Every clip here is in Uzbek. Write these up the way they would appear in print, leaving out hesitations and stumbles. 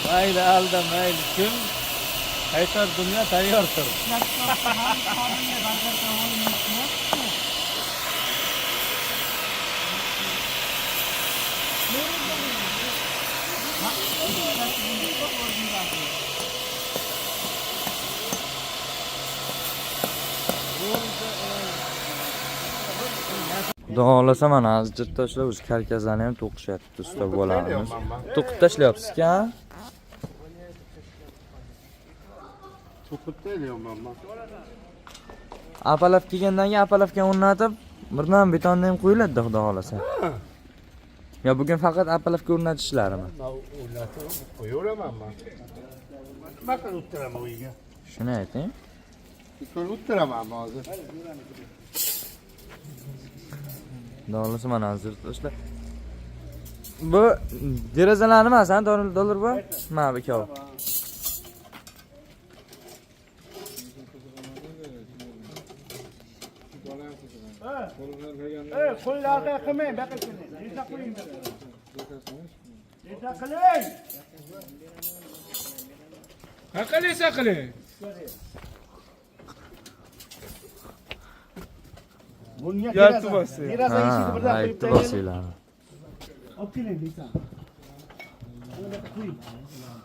Mayli alda mayli kim qaytar dunyo tayyordir. Xudo xohlasa mana hozir yurtdoshlar o'zi karkazlarni ham to'qishyapti usta bolalarimiz. To'qib tashlayapsiz-ku, a? To'qib tayyorlayapman man. Apalab kelgandan keyin apalavga o'rnatib, birdan betonni ham qo'yiladi xudo xohlasa. Yo bugun faqat apalavga o'rnatishlarini. Man o'rnatib qo'yaveraman man. Nima qilib o'ttiraman uyga? Shuni ayting. Ko'rib o'ttiraman man hozir. Xudo xohlasa mana hozir yurtdoshlar. Bu derazalarni emas, ha, dollar bu? Mana bu ikkovi. Ey, qo'lni orqaga qilmang, bu yoqqa keling. Lisa qo'ying. Lisa qiling. Qaqa lisa qiling. Bunga Yartı bosing. Deraza eshigini Ha, birdan qo'yib aytdi tayyorlang. bosinglar. Olib keling Lisa. Mana bu yoqqa qo'ying.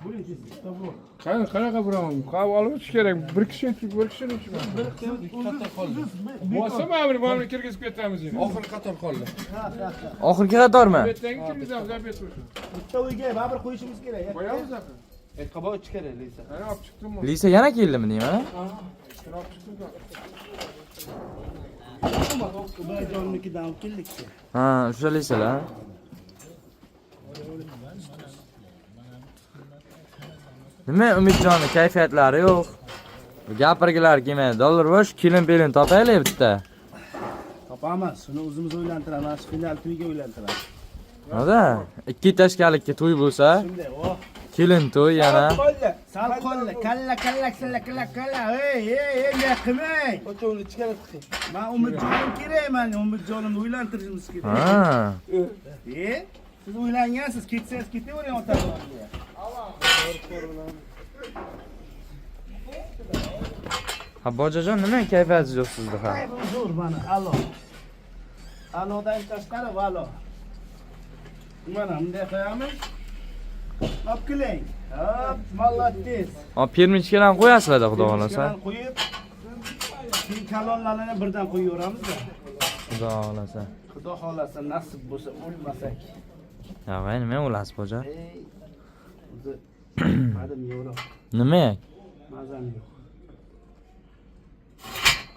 Bo'ling tez. To'g'ri. Qani qanaqa birovim? Qavib olib o'tish kerak. Bir kishi bir kishi uchish. Bo'lsa mana buni mana kirgizib ketamiz endi. Oxirgi qator qoldi. Oxirgi qatormi? Bu yerdan kirgizamiz, bu yerda. Bitta uyga baribir qo'yishimiz kerak. Qo'yamiz axir. Ayakkabı o'tish kerak Lisa. Qani olib chiqdimmi? Lisa yana keldimi deyman? Shuni olib chiqdim. Ubayjonnikidan olib keldik. Ha, o'sha Lisalar. Nima Umidjonni kayfiyatlari yo'q. Gapirgilari kelmaydi. Dollar bo'sh, kelin pelin topaylik bitta. Topamiz. Shuni o'zimiz o'ylantiramiz. Final to'yga o'ylantiramiz. Nima? Ikki tashkalikka to'y bo'lsa, Shunday, oh. kelin to'y yana. Sal qo'lli, kalla kalla kalla kalla kalla. Ey, ey, ey, bunday qilmang. O'chovni chiqarib chiqing. Man Umidjonim kerak, man Umidjonimni o'ylantirishimiz kerak. Ha. E, siz o'ylangansiz, ketsangiz ketavering otajonga. Ha, bojajon nima kayfiyatingiz yo'q sizda ha? Zo'r mana alo. Alodan tashqari valo. Mana bunday qo'yamiz. Olib keling. Hop, молодец. Ha, permichkalarni qo'yasizlar-da, xudo xohlasa. Permichkalarni qo'yib, keyin kalonlarni birdan qo'yaveramiz-da. Xudo xohlasa. Xudo xolasa nasib bo'lsa o'lmasak. Ya, voy, nima o'lasiz boja? Ey, o'zi madim yo'qroq, Nima? mazam yo'q.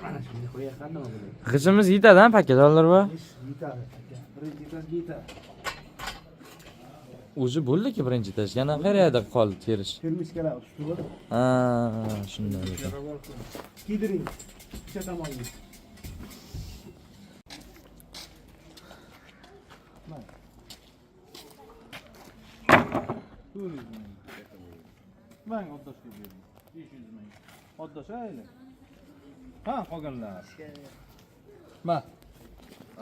Mana shunday qo'yayotgan nima bo'ladi? G'ishimiz yetadi, ha, paka dollar bu? Ish yetadi aka. Birinchi etajga yetadi. O'zi bo'ldi-ki birinchi etaj. Yana qayerda qoldi terish? Termishkalar usti bor. Ha, shunday ekan. Kiydiring. O'sha tomonga. Mang Oddoshga berdim. 500 ming. Oddosh ayli. Ha, qolganlar. Ma.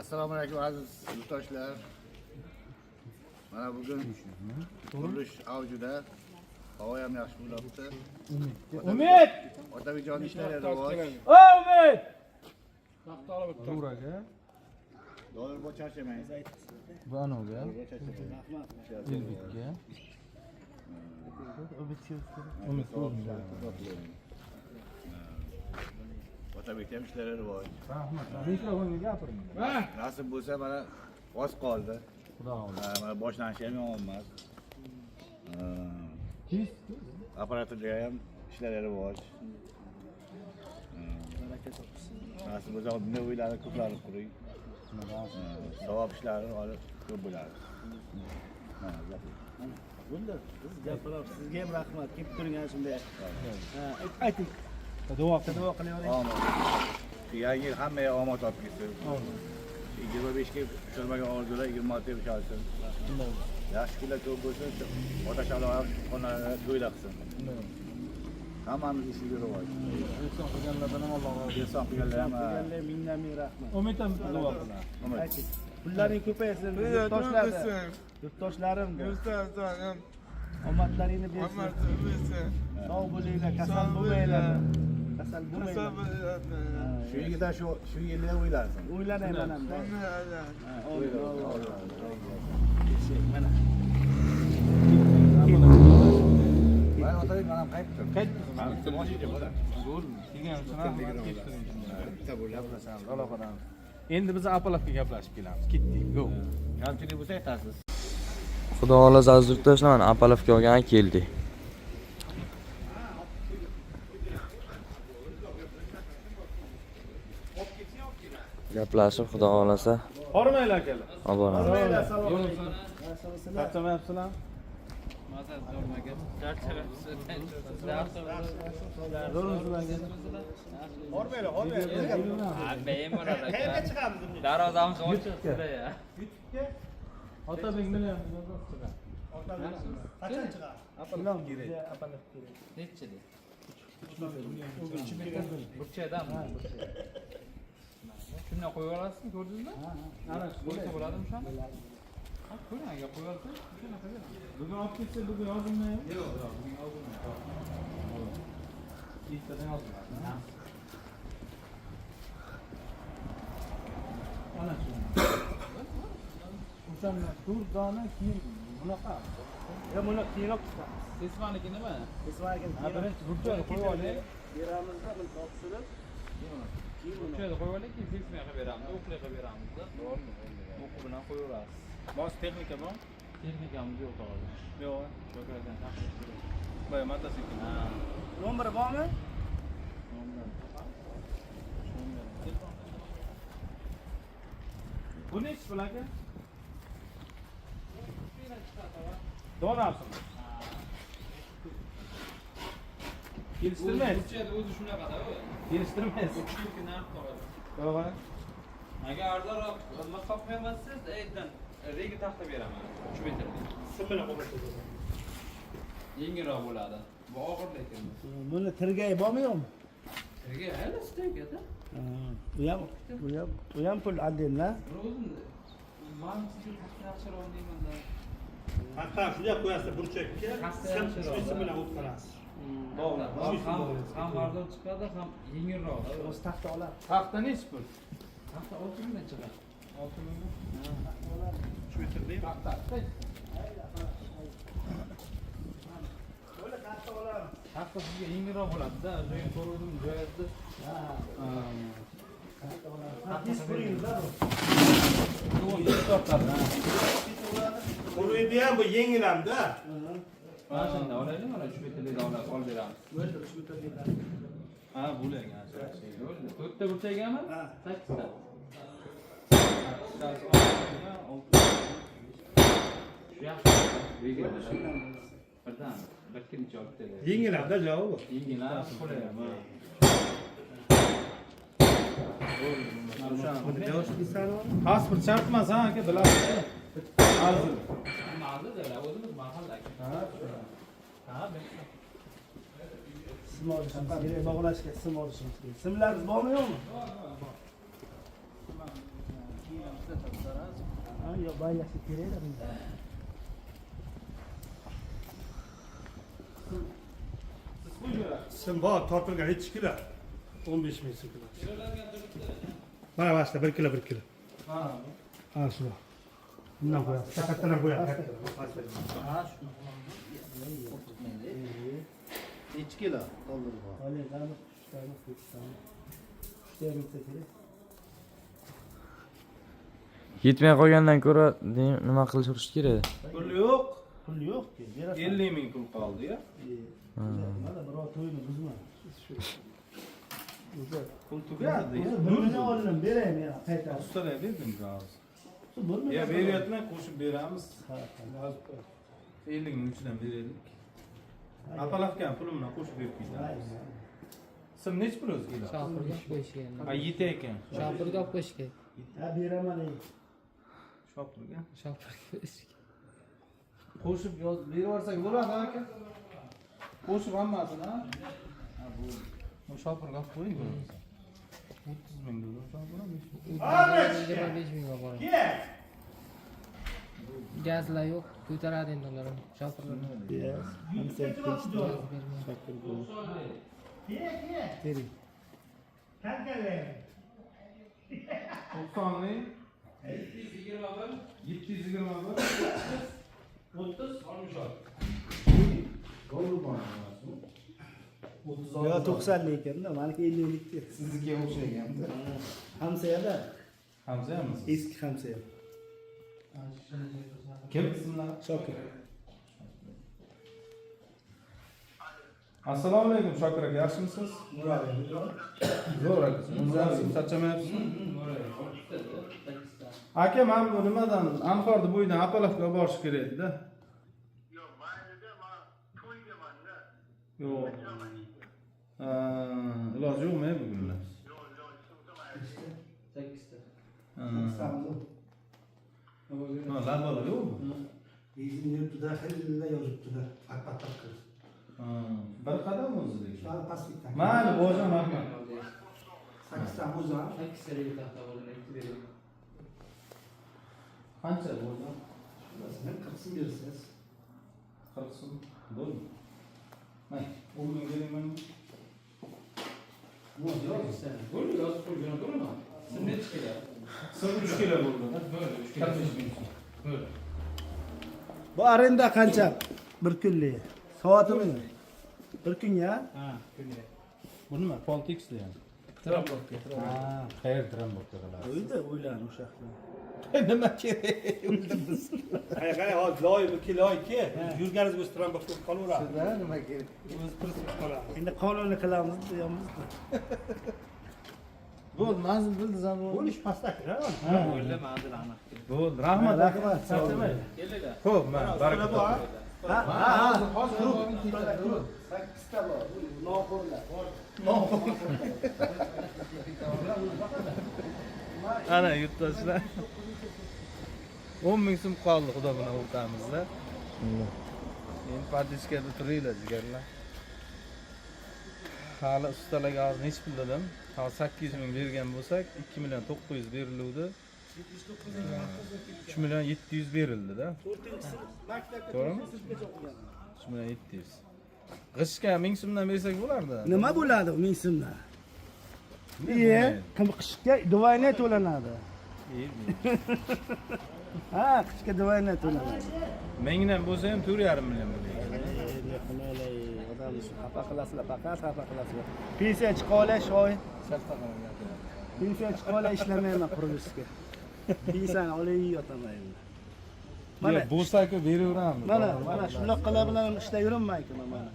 Assalomu alaykum aziz yurtdoshlar. Mana bugun qurilish avjida. Havo ham yaxshi bo'lyapti. Umid! Otabekjon ishlari rivoj. O Umid! Taxta olib o'tdi. Dollar bu charchamang. Bu anoga. Elbikka. Umid Otabekda ham ishlari rivoj. Mikrofonga gapirma. Ha, Nasib bo'lsa mana oz qoldi. Xudo xohlasa. Ha, mana boshlanishi ham yomon emas. Operatorlar ham ishlari rivoj. Nasib bo'lsa bunday uylarni ko'plarni quring. Savob ishlari hali ko'p bo'ladi. Ha, gapiring. Bo'ldi. Siz gapirib, sizga ham rahmat. Kelib turgan shunday. Ha, ayting. Duo qil. Duo qilavering. Omad. Yangi yil hammaga omad olib kelsin. 25 ga ushalmagan orzular 26 ga ushalsin. Yaxshi kunlar ko'p bo'lsin. Ota shalom xonalarida to'ylar qilsin. Hammamiz ishiga rivoj. Ehson qilganlardan ham Alloh rozi. Ehson qilganlar ham ha, Kelganlar mingdan ming rahmat. Umid ham duo qiladi. umid. Ayting. Pullaring ko'paysin. Yurtdoshlar. Yurtdoshlarim. Omadlaringni bersin. Omad bersin. Sog' bo'linglar, kasal Sog' bo'lmanglar. bo'linglar. Kasal Kasal bo'lmanglar. bo'linglar. Shu yigitlar shu yilda uylansin. O'ylanayman hamda. Mana. Mana. Mana otabek manam qaytdim. Qaytdingizmi? Boshida bo'ladi. Bo'ldi. Kelgan uchun rahmat. Ketdingiz. Bitta gaplashamiz, aloqadamiz. Endi biz apalabga gaplashib kelamiz. Ketdik. Go. Kamchilik bo'lsa aytasiz. Xudo xohlasa, aziz yurtdoshlar, mana apalovka olgan keldik. Gaplashib, xudo xohlasa, Hormanglar akalar. olib boramiz. Assalomu alaykum. Charchamayapsizlar? Hormanglar, hormanglar. Qayerga chiqamiz? Darvozamiz ochiq ya. Otabek nima? Qachon chiqamiz? Apalab kerak. Apalab kerak. Nechilik? Burchakdanmi? Shundan qo'yib olasizmi, ko'rdingizmi? Ana shu Qo'ysa bo'ladimi o'shani? Ha, ko'ring, agar qo'yib olsa, o'shani qo'yib. Bugun olib ketsa, bugun yozilmaymi? Yo'q, bugun yozilmaydi. Ertadan yoziladi. Ana shu. O'shanda to'rt dona keyin bunaqa. Ya buni keyinroq chiqamiz. Sesmaniki nima? Ha, birinchi burchakni qo'yib oling. Beramizda buni topshirib, Burchakni qo'yib oling, keyin sesma qilib beramiz, o'qli qilib beramiz. O'qi bilan qo'yaverasiz. Bos texnika bor? Texnikamiz yo'q hozir. Yo'q. Shokir akani taqirish kerak. Boya mototsikl. nomeri bormi? Bu nechi pul aka? Donasimi? Kelishtirmaysiz. Burchakni o'zi shunaqada u. Kelishtirmaysiz. Chunki narx topadi. Yo'q. Agar arzonroq miqob qo'yolmasangiz, aytdan regi taxta beraman. 3 metrlik. Sim bilan qo'yib Yengilroq bo'ladi. Bu og'ir lekin. Buni tirgayi bormi yo'qmi? Regi hali steykada. Bu ham pul отдельно. Buni o'zim man sizga taxta yaxshiroq deyman-da. Hatto shunday qo'yasiz burchakka, Taxta sim yaxshiroq, sim da. bilan o'tkazasiz. Ham arzon chiqadi, ham yengilroq. O'zi taxta oladi. Taxta nechi pul? Taxta 6 mingdan chiqadi. 6 mingmi? 3 metrlik. Taxta. Bo'ldi, taxta olamiz. Taxta sizga yengilroq bo'ladi-da. Joyga ko'rdim, joyida. Tez ko'ringlar. Qo'lida ham bu yengil hamda. Mana shundan olaylik, mana 3 metrlikni olib beramiz. Bo'ldi, 3 metrlik. Ha, bo'lgan. Bo'ldi. To'rtta burchagami? Sakkizta. Shu yaxshi. Birdan bir kilo olib keladi. Yengil hamda javobi. Yengil ham, qulay ham. Pasport shart emas, ha aka, bilasiz. Arzir. Ma'zur, o'zimiz mahalla aka. Ha, Sim olishimiz kerak, bog'lashga sim olishimiz kerak. Simlaringiz bormi yo'qmi? Ha, yo'q, baylashga kerak-da bunda. Sim bor, tortilgan 2 kilo. 15 ming so'm kilo. Mana mana shu 1 kilo 1 kilo. Ha, shu. Bundan qo'yasiz. Kattadan qo'yasiz. Ha, shu. Nechi kilo to'ldirib? Oling, qani, uchtani, to'rttani. Uchta bitsa kerak. Yetmay qolgandan ko'ra nima qilish kerak? Pul yo'q. Pul yo'q-ku, berasan. 50 ming pul qoldi-ya. Mana birov to'yini buzma. O'zi Pul tugadi. o'zi bir million oldim, beraymi yana qaytarib. Ustalar berdim hozir. Bir million. Ya beryapman, qo'shib beramiz. Ha, ha. 50 ming uchidan beraylik. Apalavkani puli bilan qo'shib berib ketamiz. Sim nechi pul o'zi kilo? Shopirga olib qo'yish kerak. Ha, yetti ekan. Shopirga olib qo'yish kerak. Ha, beraman ey. Shopirga. Shopirga qo'yish kerak. Qo'shib berib yuborsak bo'ladi aka. Qo'shib hammasini, ha? Ha, bu. Bu shopirga olib qo'ying bo'lmasa. 30 ming dedim, shopir ham 25 mingga boradi. Ke. Gazlar yo'q, ko'taradi endi ular ham. Shopirlar. Yes. Hamsa Gaz bermaydi. Tering. 90lik 721 721 30 66. Yo 90lik ekanda, maniki 50lik. Sizga o'xshaganda. Hamsayada, Hamzamisiz? eski hamsaya. Kim ismlar? Shokir. Assalomu alaykum Shokir aka, yaxshimisiz? Zo'r aka, o'zingiz charchamayapsizmi? Aka, men bu nimadan Anhorni bo'yidan Apalovga borish kerak edi-da. Yo'q, maylida man to'ygamanda. Yo'q. Ha, iloji yo'qmi bugunlar? Yo'q, yo'q, mayli. Sakkizta. Ha, labola yo'qmi? Benzin yuribdi-da, xilla yozibdi-da. Pat pat pat qilib. Ha, bir qadam o'zi lekin. Shular pastlikdan. Mayli, bojaman, rahmat. Sakkizta o'zi ham. Sakkizta taxta bo'lgan, ikki beraman. Qancha bojaman? Masalan, 40 so'm bersangiz. 40 so'm bo'ldi. Mana, 10 ming bering menga. Bo'ldi, yozib qo'y, jo'nataverman. Sim nechi kilo? Sim 3 kilo bo'ldi-da. Bo'ldi, 3 kilo. 45 ming so'm. Bo'ldi. Bu arenda qancha? Bir kunlik. Soatimi? Bir kunga? Ha, kunga. Bu nima? Poltex degan. Trambokka. Ha, qayerda trambokka qilasiz? O'yda o'ylan o'sha yoqda. Nima kerak? Unda biz. Qara, qara, hozir loy, bu loy ki, yurganingiz o'zi trambok bo'lib qolaveradi. Sizda nima kerak? O'zi pris bo'lib qoladi. Endi qonunni qilamiz deyapmiz. Bo'ldi, manzil bildingiz ham bo'ldi. Bo'lish pastda ha. Bo'ldi, manzil aniq. Bo'ldi, rahmat. Rahmat. Sog' bo'ling. Xo'p, mana baraka toping. Ha, ha, ha. Hozir turib. Sakkizta bor. Noxo'rlar. Ana yurtdoshlar. 10 ming so'm qoldi xudo bilan o'rtamizda. Endi poddiskada turinglar jigarlar. Hali ustalarga hozir nechi pul dedim? Hozir 800 ming bergan bo'lsak, 2 million 900 beriluvdi. 3 million 700 berildi-da. 4-sinf maktabga To'g'rimi? 4-sinfgacha o'qiganman. 3 million 700. G'ishtga 1000 so'mdan bersak bo'lardi. Nima bo'ladi u 1000 so'mdan? Iye, qishga двойной to'lanadi. Ha, qishga двойной to'lanadi. Mingdan bo'lsa ham 4,5 million bo'ladi. Odamni xafa qilasizlar, faqat xafa qilasizlar. Pensiya chiqa olish oy. Pensiya chiqa olay ishlamayman qurilishga. Pensiyani olib yotaman endi. Mana Bo'lsa-ku beraveramiz. mana mana shunaqalar bilan ishlayvermayman mana.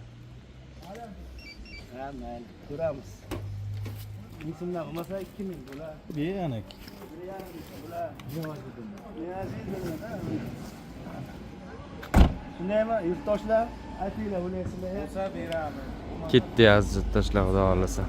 Ha, mayli, ko'ramiz. 1000 so'mdan bo'lmasa 2000 bo'lar. Ana. 1,5 bo'lar. Неожиданно, shundaymi, yurtdoshlar? Aytinglar, o'ylaysizlar. Bo'lsa beramiz. Ketdi aziz yurtdoshlar, xudo xohlasa.